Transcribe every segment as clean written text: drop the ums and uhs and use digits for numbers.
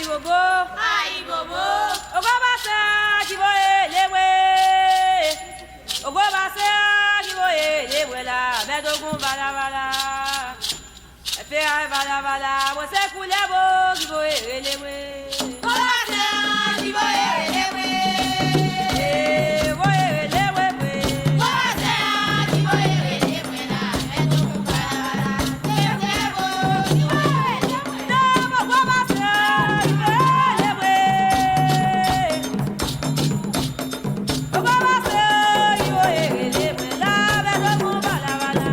Ayibobo. Ayibobo. Ogbabase akibo elewe. Ogbabase akibo elewe la bẹdogun balabala. Efe ayi balabala wosekulebo kibo elewe. Kọ́láṣe àdìbò èrèléwé. Ewo elewe we. Kọ́láṣe àdìbò èrèléwé la ẹ̀dùn balabala. Ṣé wo ìwé èrèléwé? Dẹ́gbọ̀ gbabase akibo elewe. Ogbabase iwo elewe la bẹdogun balabala.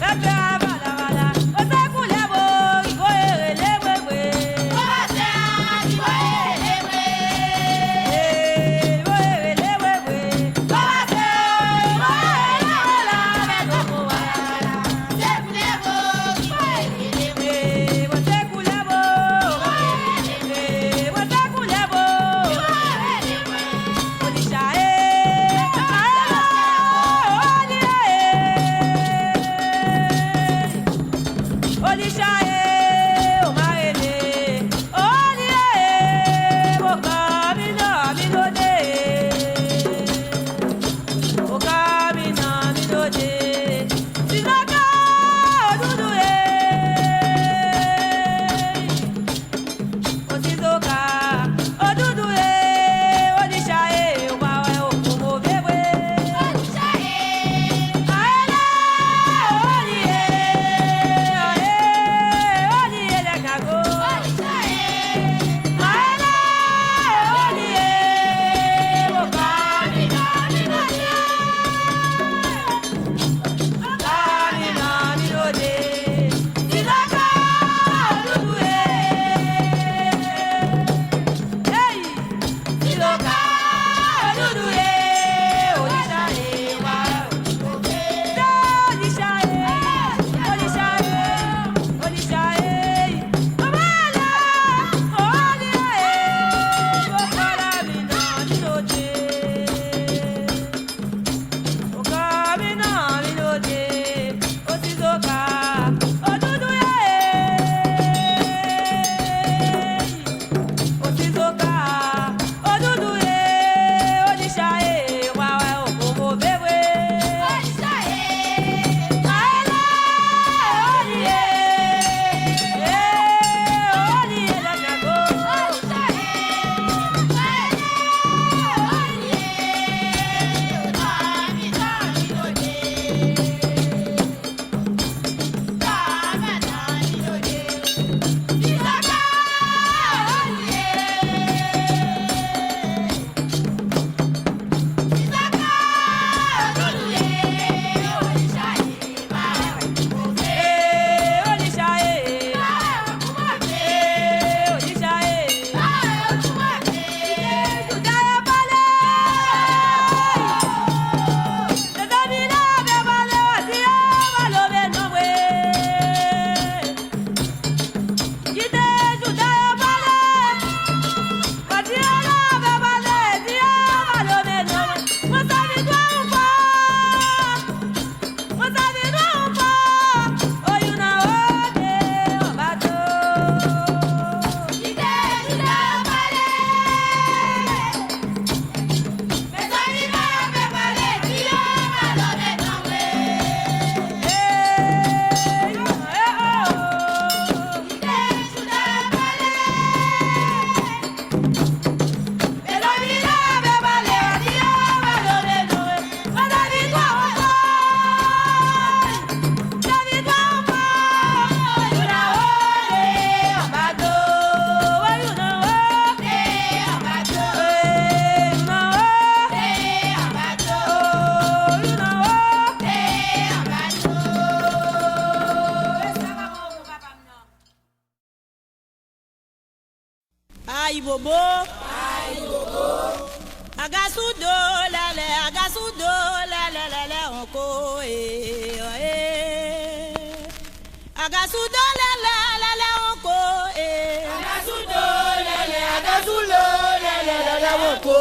Efe ayi balabala wosekulebo kibo elewe we. Kọ́láṣe àdìbò èrèléwé. Ewo elewe we. Kọ́láṣe Iwo elewe la bẹdogun balabala. Ṣé wo ìwé èrèléwé? Wosekulebo. Wosekulebo. Ìwé èrèléwé. Òrìṣà e, òní e. Òrìṣà e, òmàrèlè, òní e, mo kà mí náà mi lóde. Mo kà mí náà mi lóde. Tìlọ́kà òdúdú e. Òtítọ́ka òdúdú e, òrìṣà e, òmàwẹ̀ òkòmò bébwé. Òrìṣà e. Aele, olie, ae, olie lekago. Òrìṣà e. Aele, olie, moka Àmìnà mi lóde. amina mi lode. Silaka odudu e. Hey, siloka odudu e. Òrìṣà e wa. Òrìṣà e, òrìṣà e, òrìṣà e. Ọmọlá, òní e, mo kọ́ra mi náà mi lóde. Mo kọ́ra mi náà mi lóde. Ó ti sọ́ka, òdúdú yẹ. Ó ti sọ́ka, òdúdú yẹ. Òrìṣà e, wàwẹ̀ òkòkò bébwé. Òrìṣà e. Aele, olie, olie lakago. Òrìṣà e. Òye àmìnà mi lóde. Àmìnà mi lóde. Ìsàkà òye. Ìsàkà olùyẹ. Òrìṣà e máa wẹ̀ kó fẹ́. Òrìṣà e, Máa wẹ̀ kó má fẹ́. òrìṣà e. Máa wẹ̀ kó má fẹ́. Jùdáyé balẹ̀, tẹ̀sẹ̀mí náà bẹ̀ balẹ̀ wá sí ọ̀bà ló bẹ̀ nọ̀wé. Jíde jùdáyé balẹ̀, wá sí ọ̀nà bẹ̀ balẹ̀ sí ọ̀bà ló bẹ̀ nọ̀wé. Mo sábì tó ń fọ́, mo sábì tó ń fọ́, oyún náà ó dé ọ̀bà tó. Jíde jùdáyé balẹ̀. Mẹ̀sánì náà bẹ̀ balẹ̀ tí ó bá lọ bẹ̀ tán wé. Jíde jùdáyé balẹ̀. Mẹ̀sánì náà bẹ̀ balẹ̀ tí ó bá lọ bẹ̀ tán wé. Dé ọ̀bà tó. Dé ọ̀bà tó. Dé ọ̀bà tó. Ayibobo. Ayibobo. Agasudo lale, agasudo lale lale onko e e. Agasudo lale lale onko e. Agasudo lele, agasudo lele, lele woko.